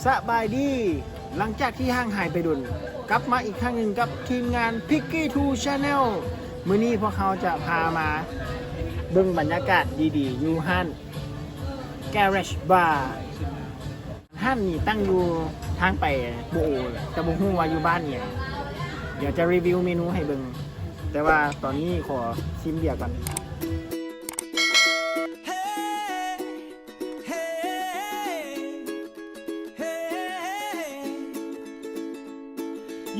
ສະບາຍດີ ຫຼັງຈາກທີ່ຫ່າງຫາຍໄປດົນ ກັບມາອີກຄັ້ງໜຶ່ງກັບທີມງານ Piggy Two Channel. ມື້ນີ້ພວກເຮົາຈະພາມາເບິ່ງບັນຍາກາດດີໆ ຢູ່ຮ້ານ Garage Bar. ຮ້ານນີ້ຕັ້ງຢູ່ທາງໄປໂບໂອ ແຕ່ບໍ່ຮູ້ວ່າຢູ່ບ້ານຫຍັງ. ດຽວຈະຣີວິວເມນູໃຫ້ເບິ່ງ, ແຕ່ວ່າຕອນນີ້ຂໍຊິມເບຍກ່ອນ. Hey, hey, hey,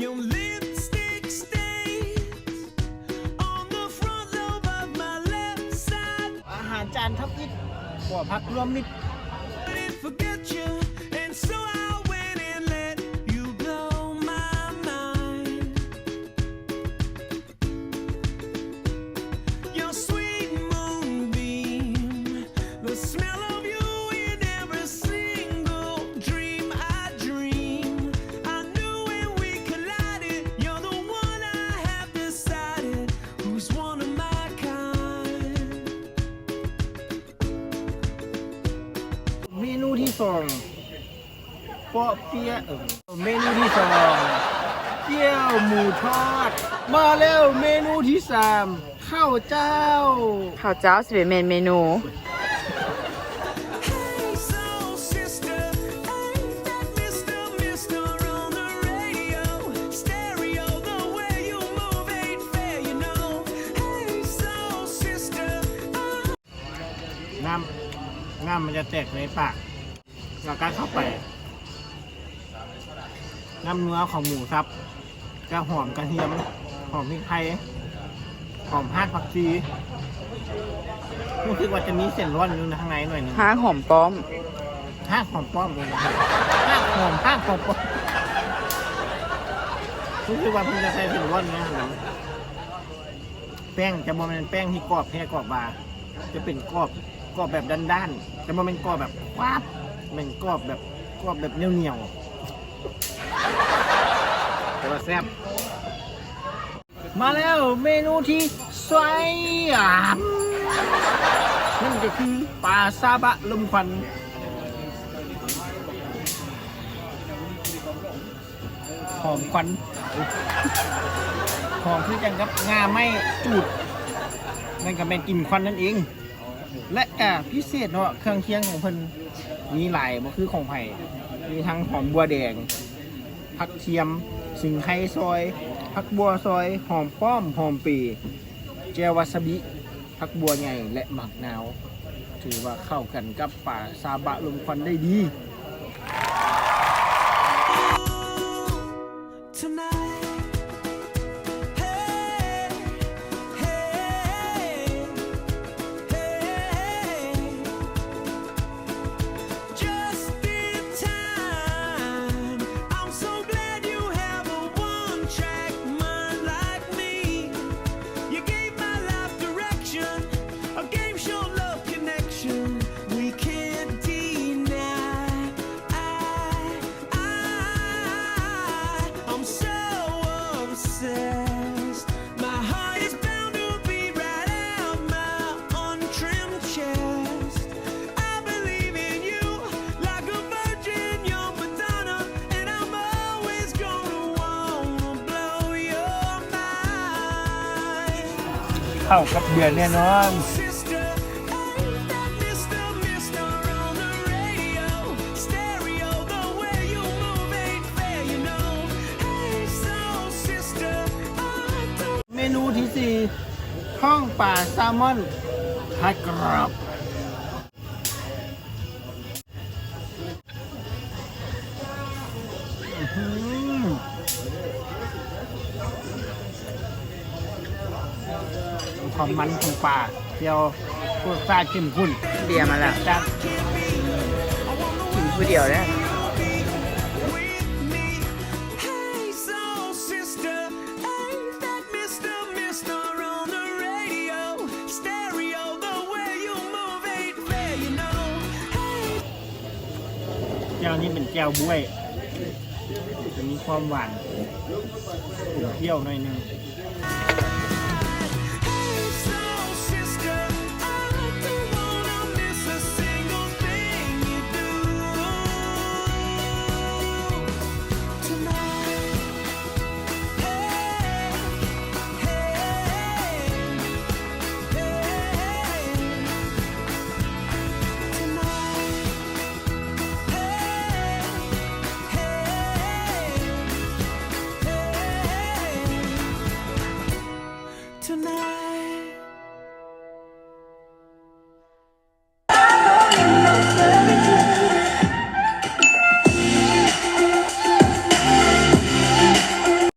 your lipstick stains on the front lobe of my left side. ອາຫານຈານທຳອິດ ຂົວຜັກລວມມິດ. Couldn't forget you, and so I went and let you blow my mind. Your sweet moonbeam, the smell of you in every single dream I dream. I knew when we collided, you're the one I have decided who's one of my kind. ເມນູທີສອງ ເປາະເປຍະ ເອີ ເມນູທີສອງ ກ້ຽວໝູທອດ. ມາແລ້ວ ເມນູທີສາມ ເຂົ້າຈ້າວ. ເຂົ້າຈ້າວຊິໄປແມ່ນເມນູ. Hey soul sister, ain't that Mister Mister on the radio? Stereo, the way you move ain't fair, you know. Hey soul sister, I ນ້ຳ ນ້ຳມັນຈະແຕກໃນປາກ ແລ້ວກັດເຂົ້າໄປ ນ້ຳນົວຂອງໝູສັບ ກະຫອມກະທຽມ ຫອມພິກໄທ ຫອມຮາກຜັກຊີ ຮູ້ສຶກວ່າຈະມີເສັ້ນລ້ວນຢູ່ທາງໃນໜ້ອຍໜຶ່ງ ຮາກຫອມປ້ອມ ຮາກຫອມປ້ອມ ຮາກ ຮາກຫອມ ຮາກຫອມປ້ອມ ຮູ້ສຶກວ່າເພິ່ນຈະໃສ່ເສັ້ນລ້ວນຢູ່ຫັ້ນນຳ. ແປ້ງຈະບໍ່ແມ່ນແປ້ງທີ່ກອບແທ້ກອບຫວາ ຈະເປັນກອບ ກອບແບບດ້ານໆ ຈະບໍ່ແມ່ນກອບແບບຄວາບ ແມ່ນກອບແບບ ກອບແບບໜຽວໆ ແຕ່ວ່າແຊບ. ມາແລ້ວເມນູທີ່ສວຍງາມ ນັ້ນກໍຄືປາຊາບະລົມຄວັນ. ຫອມຄວັນ ຫອມຄືກັນກັບງ່າໄມ້ຈູດ ນັ້ນກໍແມ່ນກິ່ນຄວັນນັ້ນເອງ ແລະກະພິເສດເນາະ ເຄື່ອງຄຽງຂອງເພິ່ນມີຫຼາຍ ບໍ່ຄືຂອງໃຜ ມີທັງຫອມບົວແດງ ຜັກທຽມ ຊິງໄຄຊອຍ ຜັກບົວຊອຍ ຫອມປ້ອມ ຫອມເປ ແຈ່ວວາຊາບິ ຜັກບົວໃຫຍ່ ແລະ ໝາກນາວ ຖືວ່າເຂົ້າກັນກັບປາຊາບະລົມຄວັນໄດ້ດີ. Tonight, hey, hey, hey, just in time. I'm so glad you have a one-track mind like me. You gave my life direction, a game show love connection we can't deny. I, I, I'm so obsessed. My heart is bound to beat right out my untrimmed chest. I believe in you like a virgin, your Madonna, and I'm always gonna wanna blow your mind. ເຂົ້າກັບເບຍແນ່ນອນ. Sister, ain't that Mister Mister on the radio? Stereo, the way you move ain't fair, you know. Hey soul sister, I don't ເມນູທີສີ່ ທ້ອງປາແຊລມອນຜັດກະຫຼອບ. ອືມ ຄວາມມັນຂອງປາ ແຈ່ວ ລົດຊາດເຂັ້ມຂຸ້ນ. ເບຍມາແລ້ວ ຈັດ ກິນຜູ້ດຽວເດ້. Hey soul sister, ain't that Mister Mister on the radio? Stereo, the way you move ain't fair, you know. Hey. ແຈ່ວນີ້ເປັນແຈ່ວບວຍ ຈະມີຄວາມຫວານ ເປັນປ່ຽວໜ້ອຍໜຶ່ງ. Hey soul sister, I don't wanna miss a single thing you do.